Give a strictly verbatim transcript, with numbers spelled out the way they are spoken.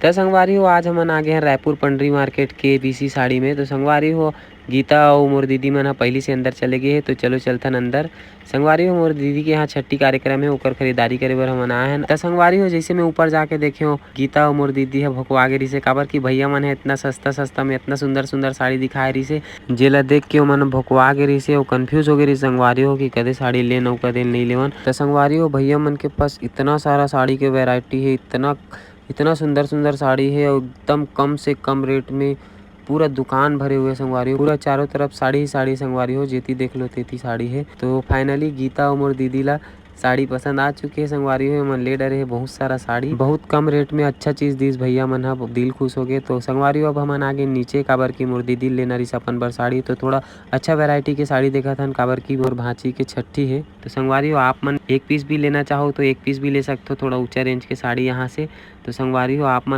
त संगवारी हो, आज हमन आ गे हन रायपुर पंडरी मार्केट के बीसी साड़ी में। तो संगवारी हो, गीता अउ मोर दीदी मन ह पहिली से अंदर चले गे हे, तो चलो चलथन अंदर। संगवारी हो, मोर दीदी के यहाँ छट्ठी कार्यक्रम हे, ओकर खरीदारी करे बर हमन आए हन। त संगवारी हो, जैसे मैं ऊपर जाके देखे हो, गीता अउ मोर दीदी ह भोकवा गे रिसे, काबर कि भैया मन ह इतना सस्ता सस्ता में इतना सुंदर सुंदर साड़ी दिखाए रिसे, जेला देख के ओमन भोकवा गे रिसे, ओ कंफ्यूज हो गे रिसे संगवारी हो कि कदे साड़ी लेन अउ कदे नहीं लेवन। त संगवारी हो, भैया मन के पास इतना सारा साड़ी के वैरायटी हे, इतना इतना सुंदर सुंदर साड़ी हे अउ एकदम कम से कम रेट में पूरा दुकान भरे हुए संगवारी हो। पूरा चारों तरफ साड़ी ही साड़ी संगवारी हो, जेती देख लो तेती साड़ी हे। तो फाइनली गीता अउ मोर दीदी ला साड़ी पसंद आ चुके हे संगवारी हो, एमन ले डरे हे बहुत सारा साड़ी, बहुत कम रेट में अच्छा चीज दिस भैया मन ह, दिल खुश हो गए। तो संगवारी हो, अब हमन आ गे नीचे, काबर कि मोर दीदी लेना रिस अपन बर साड़ी, तो थोड़ा अच्छा वैरायटी के साड़ी देखत हन, काबर कि मोर भांची के छट्ठी हे। तो संगवारी हो, आप मन एक पीस भी लेना चाहो तो एक पीस भी ले सकथो, थोड़ा ऊंचा रेंज के साड़ी यहाँ से। तो संगवारी हो, आप मन